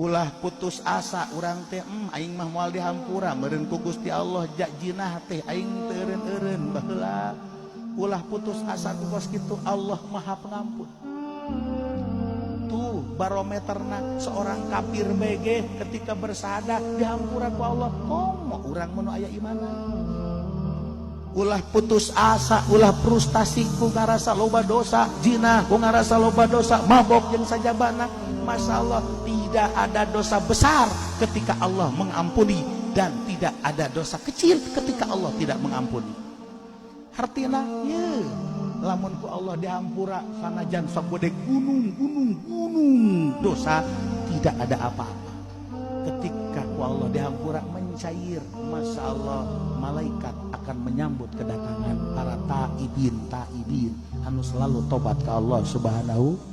Ulah putus asa urang teh, aing mah moal dihampura meureun ku Gusti Allah, jak jinah teh aing teu eureun-eureun baheula. Ulah putus asa ku kos kitu, Allah Maha Pengampun. Tuh barometerna, seorang kafir BG ketika bersahadah dihampura ku Allah, komo urang mun aya imana. Ulah putus asa, ulah frustasi ku ngarasa loba dosa jinah, ku ngarasa loba dosa mabok jeung sajabana. Masya Allah, tidak ada dosa besar ketika Allah mengampuni dan tidak ada dosa kecil ketika Allah tidak mengampuni. Artinya ye, lamun ku Allah dihampura sanajan sagede gunung gunung gunung dosa, tidak ada apa-apa. Ketika ku Allah dihampura mencair, Masya Allah, malaikat akan menyambut kedatangan para taibin taibin anu selalu tobat ke Allah Subhanahu.